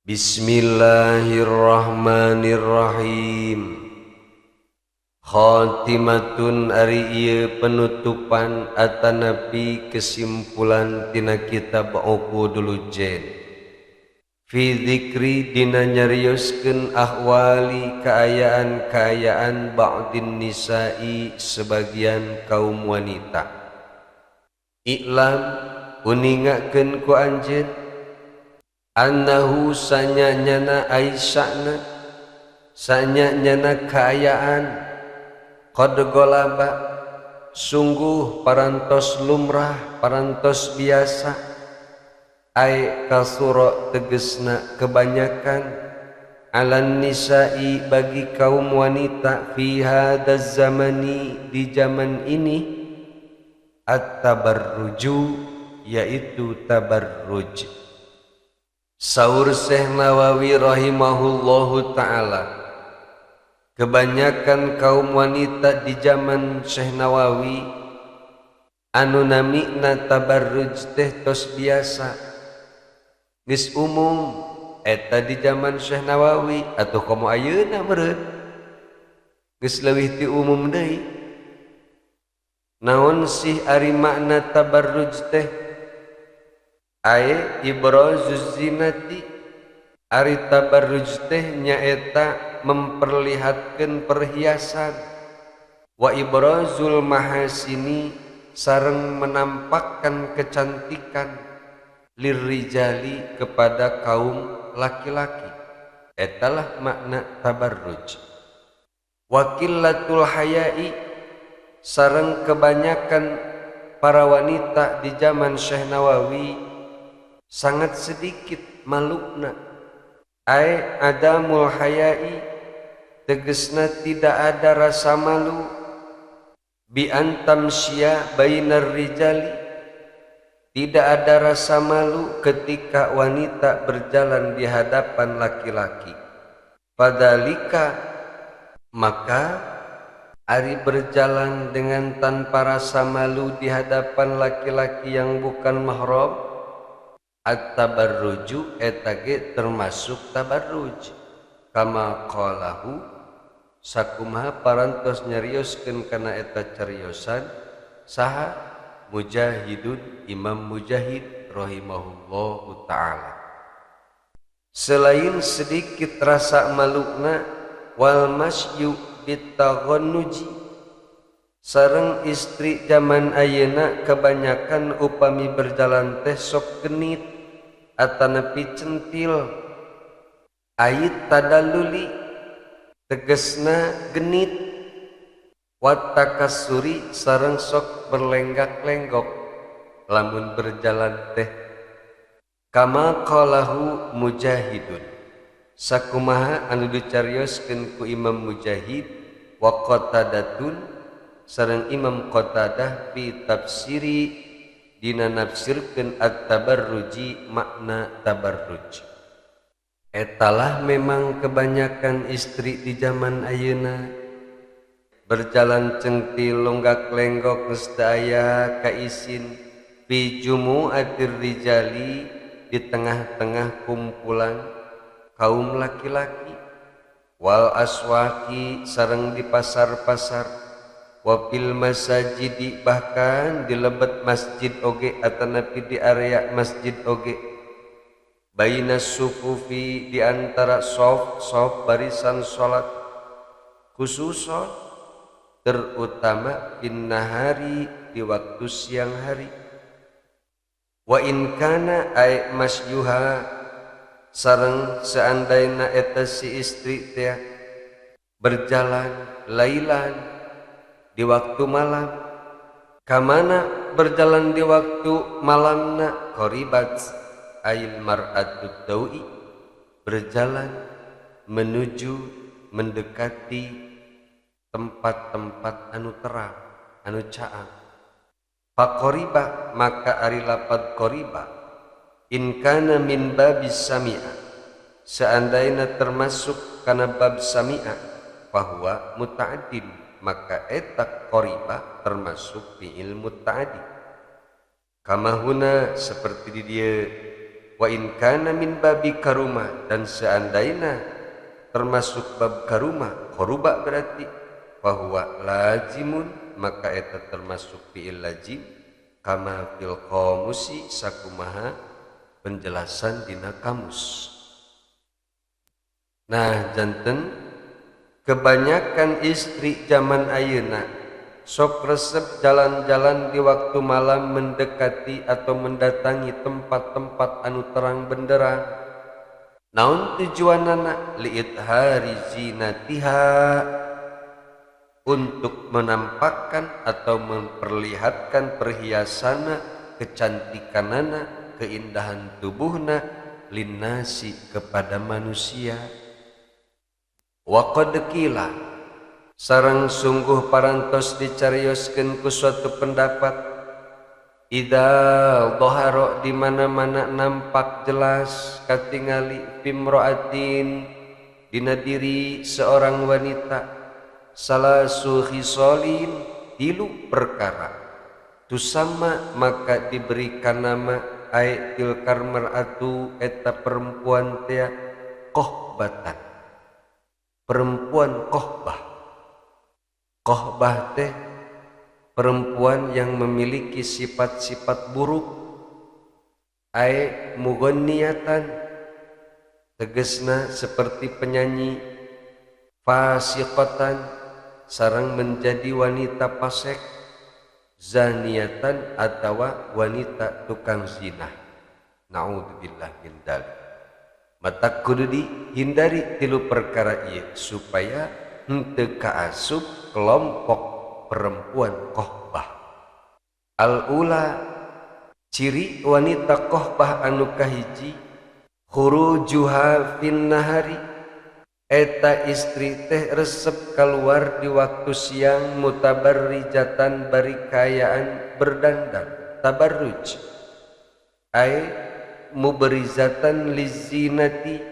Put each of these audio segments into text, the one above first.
Bismillahirrahmanirrahim. Khatimatun ari ieu penutupan atanapi kesimpulan tina kitab Uqudul Lujain. Fi dzikri dina nyarioskeun ahwali kaayaan-kaayaan ba'din nisa'i sebagian kaum wanita. I'lam uningakeun ku anjeun annahu sanyanyana aisyana sanyanyana kaayaan qad golaba sungguh parantos lumrah parantos biasa ai kasura tegesna kebanyakan alan nisa'i bagi kaum wanita fi hadzal zamani di zaman ini at-tabarruju yaitu tabarruj. Saur Syekh Nawawi rahimahullahu ta'ala, kebanyakan kaum wanita di zaman Syekh Nawawi anu namina tabarruj teh tos biasa, geus umum eta di zaman Syekh Nawawi atuh komo ayeuna meureun geus leuwih ti umum deui. Naon sih ari makna tabarruj teh? Ae ibrazuz zinati, ari tabarruj teh nyaeta memperlihatkeun perhiasan, wa ibrazul mahasini sareng menampakkan kecantikan lirrijali kepada kaum laki-laki. Etalah makna tabarruj. Wa qillatul haya'i sareng kebanyakan para wanita di zaman Syekh Nawawi sangat sedikit malukna. Ai adamul haya'i tegesna tidak ada rasa malu, bi antamsya bainar rijali, tidak ada rasa malu ketika wanita berjalan di hadapan laki-laki. Padalika maka ari berjalan dengan tanpa rasa malu di hadapan laki-laki yang bukan mahram, at-tabarruju eta ge termasuk tabarruj. Kama qalahu sakumaha parantos nyarioskeun kana eta cariosan saha Mujahidun Imam Mujahid rahimahullahu ta'ala. Selain sedikit rasa malukna, wal masyu bitaghannuji sareng istri zaman ayeuna kebanyakan upami berjalan teh sok genit atanapi centil. Ait tadalluli tegesna genit, wat takassuri sareng sok berlenggak-lenggok lamun berjalan teh. Kama qalahu Mujahidun sakumaha anu dicarioskeun ku Imam Mujahid wa Qatadatun sareng Imam Qatadah fi tafsiri dina nafsirkeun at-tabarruji makna tabarruj. Etalah memang kebanyakan istri di zaman ayeuna berjalan cengtil longgak-lenggok geus teu aya kaisin fi jumu'atir rijali di tengah-tengah kumpulan kaum laki-laki, wal aswaqi sareng di pasar-pasar, wa fil masajidi bahkan di lebet masjid oge atanapi di area masjid oge, baina sufufi di antara sof-sof barisan salat, khususon terutama fin nahari di waktu siang hari. Wa in kana ay masyuha sareng seandaina eta si istri teh berjalan lailan di waktu malam, kamana berjalan di waktu malamna qoribat ail mar'atud dawi, berjalan menuju mendekati tempat-tempat anu terang anu caang. Faqoriba maka ari lapad qoriba in kana min babis sami'a seandainya termasuk kana bab sami'a fahuwa muta'addin maka eta qoriba termasuk fi'il muta'addi. Kama huna seperti di dieu Wa in kana min babi karuma, dan seandainya termasuk bab karuma, koruba berarti bahwa lazimun, maka eta termasuk fi'il lazim kama fil qamusi sakumaha penjelasan dina kamus. Nah janten kebanyakan istri zaman ayeuna sok resep jalan-jalan di waktu malam mendekati atau mendatangi tempat-tempat anu terang benderang. Naon tujuanana? Li'ithari zinatiha, untuk menampakkan atau memperlihatkan perhiasanna, kecantikanana, keindahan tubuhna linnasi kepada manusia. Wa qad qila, sareng sungguh parantos dicarioskeun ku suatu pendapat, idza dhahara di mana-mana nampak jelas katingali fimra'atin dina diri seorang wanita salasu khisalin tilu perkara tusama, maka diberikan nama ai tilkar mar'atu eta perempuan tea kohbatan, perempuan kohbah. Kohbah teh perempuan yang memiliki sifat-sifat buruk, ai mughanniatan tegesna seperti penyanyi, fasiqatan sareng menjadi wanita fasik, zaniatan atawa wanita tukang zina. Naudzubillah min dzalik. Mata kudu dihindari tilu perkara ieu supaya henteu kaasup kelompok perempuan kohbah. Al-ula, ciri wanita kohbah anu kahiji, khurujuha fin nahari, eta istri teh resep keluar di waktu siang mutabarrijatan bari kaayaan berdandan, tabarruj, ai muberizatan lizinati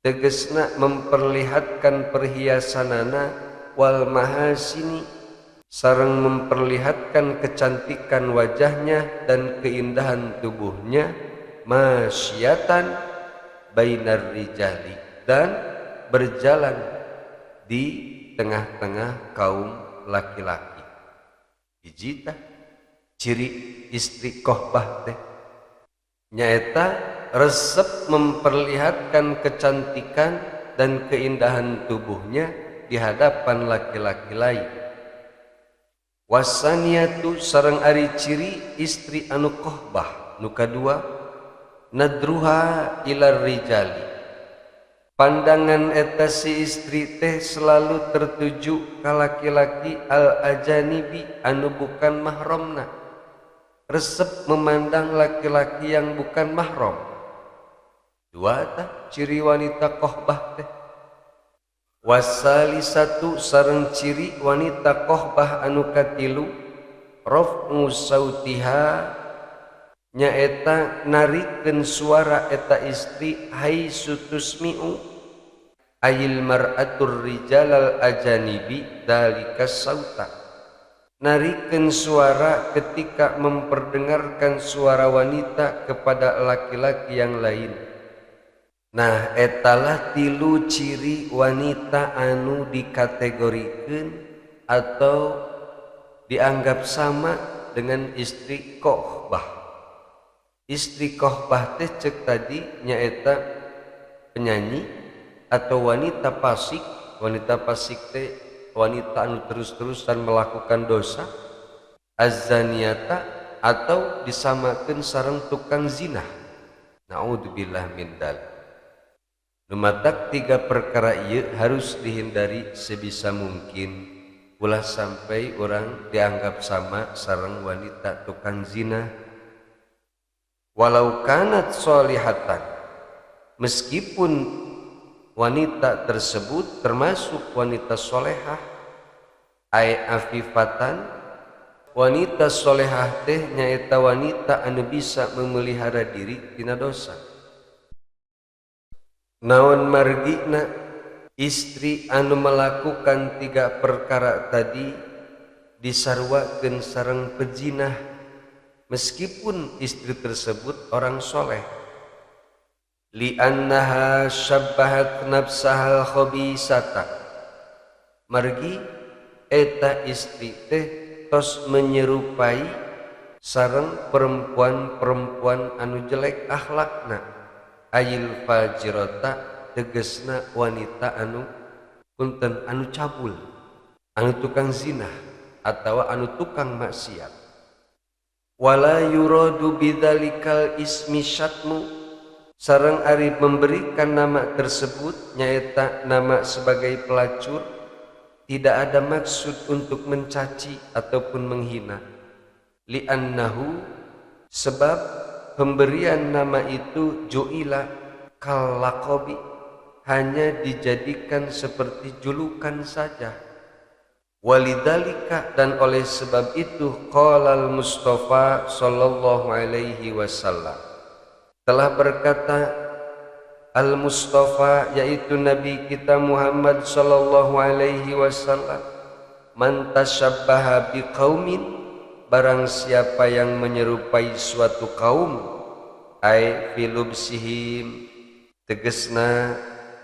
tegesna memperlihatkan perhiasanana wal mahasini sareng memperlihatkan kecantikan wajahnya dan keindahan tubuhnya, masyatan bainar rijali, dan berjalan di tengah-tengah kaum laki-laki. Hiji tah ciri istri kohbah teh nyaeta resep memperlihatkan kecantikan dan keindahan tubuhnya di hadapan laki-laki lain. Wasaniatu sareng ari ciri istri anu kohbah nu kadua, nadruha ilar rijali, pandangan eta si istri teh selalu tertuju ka laki-laki al ajanibi anu bukan mahramna, resep memandang laki-laki yang bukan mahram. Dua tah ciri wanita kohbah teh. Wasalisatu sareng ciri wanita kohbah anu katilu, raf'u sautiha nyaeta narikeun suara eta istri haitsu tusmi'u ayil mar'atur rijalal ajanibi dalikas sauta, narikeun suara ketika memperdengarkan suara wanita kepada laki-laki yang lain. Nah etalah tilu ciri wanita anu dikategorikeun atau dianggap sama dengan istri kohbah. Istri kohbah teh cek tadi nyaeta penyanyi atau wanita fasik. Wanita fasik teh wanita anu terus-terusan melakukan dosa, azzaniata, atau disamakeun sareng tukang zina. Naudzubillah min dzalik. Lumatak tiga perkara ieu harus dihindari sebisa mungkin, ulah sampai orang dianggap sama sareng wanita tukang zina. Walau kanat solihatan, meskipun wanita tersebut termasuk wanita solehah, ay afifatan, wanita solehah teh nyaeta wanita anu bisa memelihara diri tina dosa. Naon margina istri anu melakukan tiga perkara tadi disarwakeun sareng pejinah meskipun istri tersebut orang soleh. Li'annaha syabbahat nafsahal khabisata, margi eta istri teh tos menyerupai sareng perempuan-perempuan anu jelek akhlakna, ayil fajirata tegesna wanita anu punten anu cabul, anu tukang zina atau anu tukang maksiat. Wala yuradu bidzalikal ismi syatmu, sareng ari memberikan nama tersebut nyaeta nama sebagai pelacur, tidak ada maksud untuk mencaci ataupun menghina. Li'annahu, sebab pemberian nama itu ju'ila kal laqabi, hanya dijadikan seperti julukan saja. Walidzalika, dan oleh sebab itu qala al-Mustafa sallallahu alaihi wasallam, telah berkata al-Mustafa yaitu Nabi kita Muhammad sallallahu alaihi wasallam, man tashabbaha biqaumin, barang siapa yang menyerupai suatu kaum, ai filubsihim, tegesna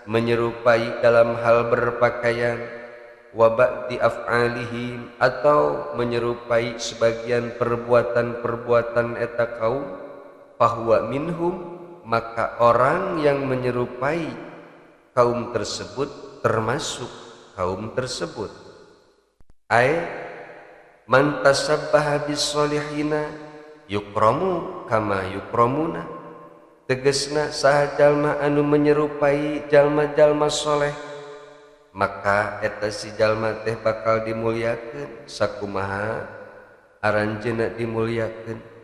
menyerupai dalam hal berpakaian, wa ba'di af'alihim, atau menyerupai sebagian perbuatan-perbuatan eta kaum, fahuwa minhum, maka orang yang menyerupai kaum tersebut termasuk kaum tersebut. Ai man tasabbaha bis-solihina yukramu kama yukramuna, tegesna saha jalma anu menyerupai jalma-jalma soleh, maka eta si jalma teh bakal dimuliakeun sakumaha aranjeunna dimuliakeun.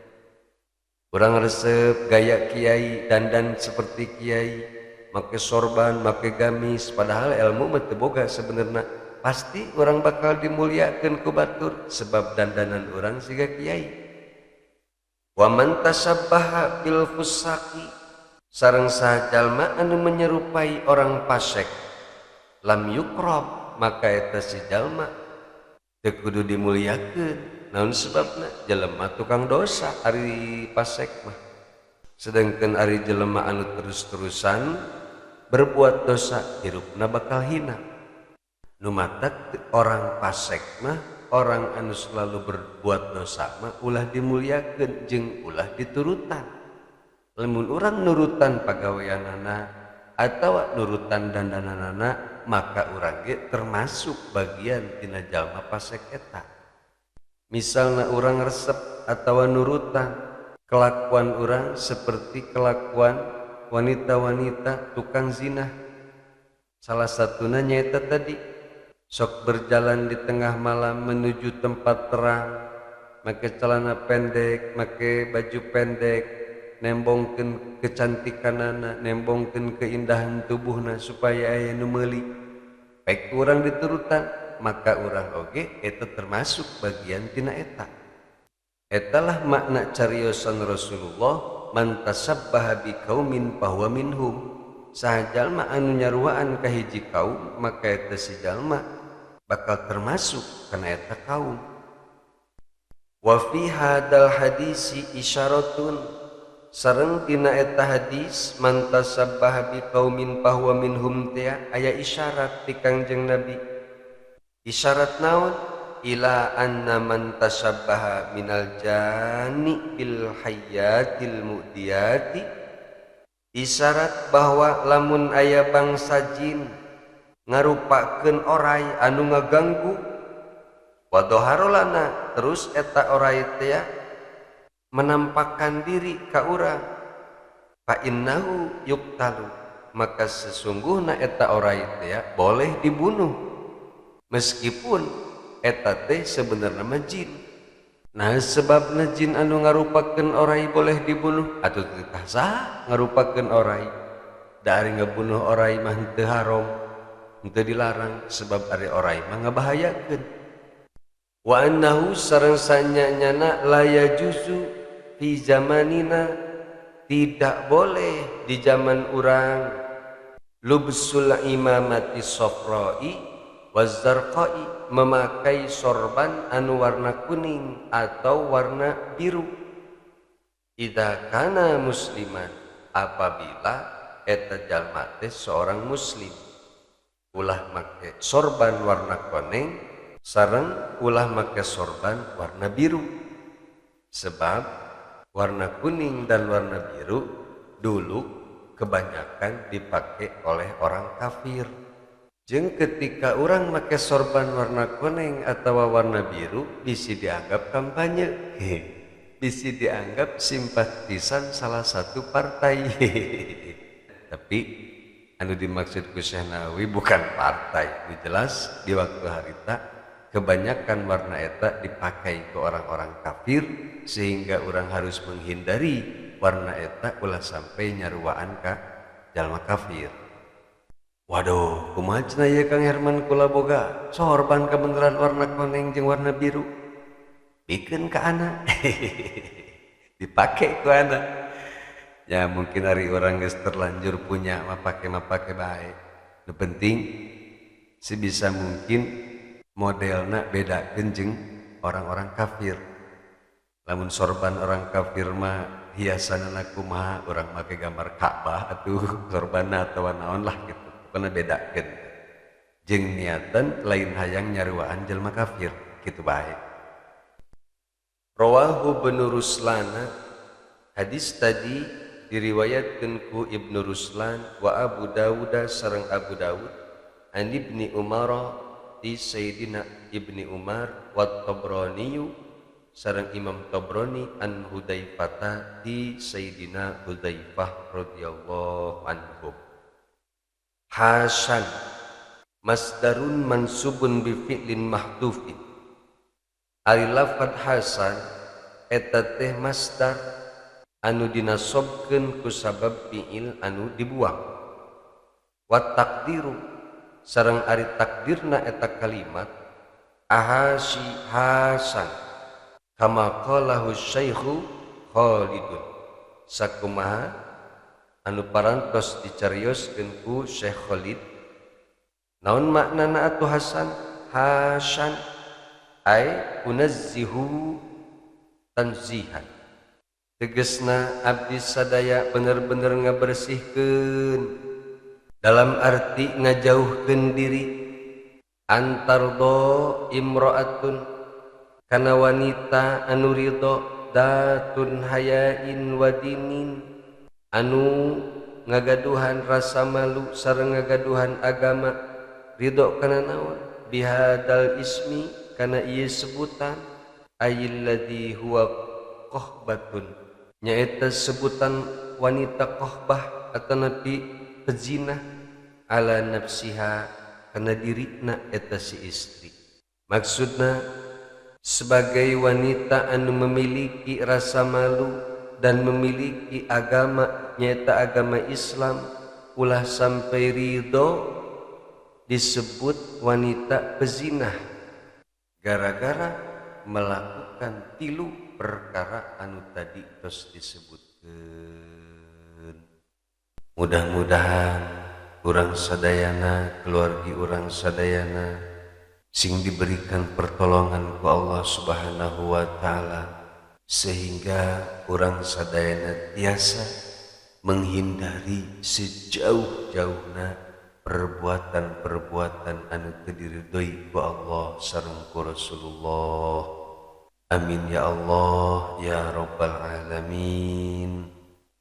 Urang resep gaya kiai, dandan seperti kiai, make sorban, make gamis, padahal ilmu mah teu boga sebenarna. Pasti urang bakal dimuliakeun ku batur sebab dandanan urang siga kiai. Wa man tasabbaha bil fusaqi, sareng saha jalma anu menyerupai orang fasik, lam yukrob, maka eta si jalma teu kudu dimuliakeun. Naon sebabna? Jelema tukang dosa ari fasik mah. Sedangkan ari jelema anu terus-terusan berbuat dosa hirupna bakal hina. Nu matak orang fasik mah, orang anu selalu berbuat dosa mah ulah dimuliakeun jeung ulah diturutan. Lamun urang nurutan pagaweanana atawa nurutan dandananana, maka urang ge termasuk bagian tina jalma fasik eta. Misalna urang resep atawa nurutan kelakuan urang seperti kelakuan wanita-wanita tukang zina. Salah satuna nyaeta tadi sok berjalan di tengah malam menuju tempat terang, make celana pendek, make baju pendek, nembongkeun kecantikanana, nembongkeun keindahan tubuhna supaya aya nu meuli. Baik urang diturutan, maka urang oge eta termasuk bagian tina eta. Etalah makna cariosan Rasulullah, man tasabbaha biqaumin fahuwa minhum. Saha jalma anu nyaruaan ka hiji kaum, maka eta si jalma bakal termasuk kana eta kaum. Wa fi hadal hadisi isyaratun, sareng dina eta hadis man tasabbaha biqaumin fahuwa minhum teh aya isyarat ti Kangjeng Nabi. Isyarat naon? Ila anna man tasabbaha minal jani bil hayyatil mu'diyati, isyarat bahwa lamun aya bangsa jin ngarupakeun orai anu ngaganggu, wadoharolana, terus eta orai teh menampakkan diri ka urang, fa innahu yuqtalu, maka sesungguhna eta orai teh boleh dibunuh meskipun eta teh sebenarnya mah jin. Nah sebabna jin anu ngarupakeun orai boleh dibunuh atuh teu sah ngarupakeun orai. Da ari ngabunuh orai mah henteu haram, henteu dilarang sebab ari orai mah ngabahayakeun. Wa annahu sareng sanyanyana la yajuzu fi zamanina, tidak boleh di zaman urang, lubsul imamati safra'i wazarqai, memakai sorban anu warna kuning atau warna biru. Idza kana musliman, apabila eta jalma teh seorang muslim. Ulah make sorban warna koneng sareng ulah make sorban warna biru. Sebab warna kuning dan warna biru dulu kebanyakan dipakai oleh orang kafir. Jeung ketika orang make sorban warna kuning atau warna biru bisa dianggap kampanye, bisa dianggap simpatisan salah satu partai. Tapi anu dimaksud ku Syekh Nawawi bukan partai, jelas di waktu harita kebanyakan warna eta dipakai ke orang-orang kafir sehingga orang harus menghindari warna eta ulah sampai nyaruaan ka jalma kafir. Waduh, kumaha cenah ieu Kang Herman kula boga sorban kebeneran warna koneng jeung warna biru. Bikeun ka anak. Dipake ku anak. Ya mungkin hari orang geus terlanjur punya mah pake bae. Nu penting sebisa mungkin modelna beda jeung orang-orang kafir. Lamun sorban orang kafir mah hiasanana kumaha, urang make gambar Ka'bah atuh sorbanna atawa naon lah gitu. Pokona bedakeun. Jeung niatan lain hayang nyaruaan jelema kafir kitu bae. Rawahu Ibnu Ruslana, hadis tadi diriwayatkeun ku Ibnu Ruslan wa Abu Dawud sareng Abu Dawud an Ibni Umar di Sayyidina Ibni Umar wa Tabrani sareng Imam Tabrani an Hudzaifah di Sayyidina Hudzaifah radhiyallahu anhu. Hasan masdarun mansubun bi fi'lin mahdhufin. Ari lafad hasan eta teh masdar anu dinasobkeun ku sabab fi'il anu dibuang. Wa taqdiru sareng ari takdirna eta kalimat ahasi hasan kama qalahu syaikhu Khalidun, sakumaha anu parantos dicarioskeun ku Syekh Khalid. Naon maknana atuh hasan? Hasan ay unazzihu tanzihan, tegesna abdi sadaya bener-bener ngabersihkeun dalam arti ngajauhkeun diri antardo imro'atun kana wanita anu ridho datun hayain wadinin anu ngagaduhan rasa malu sareng ngagaduhan agama, ridho kana naon bihadal ismi kana ieu sebutan ayil ladzi huwa qahbatun, nyaeta sebutan wanita qahbah atanapi pezinah ala nafsiha kana dirina eta si istri. Maksudna sebagai wanita anu memiliki rasa malu dan memiliki agama nyaeta agama Islam, ulah sampai ridho disebut wanita pezinah gara-gara melakukan tilu perkara anu tadi terus disebutkan. Mudah-mudahan urang sadayana, keluargi urang sadayana sing diberikan pertolongan ku Allah Subhanahu wa taala sehingga urang sadayana tiasa menghindari sejauh-jauhna perbuatan-perbuatan anu teu diridhoi ku Allah sareng ku Rasulullah. Amin ya Allah ya rabbal alamin.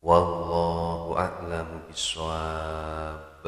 Wallahu a'lamu bissawab.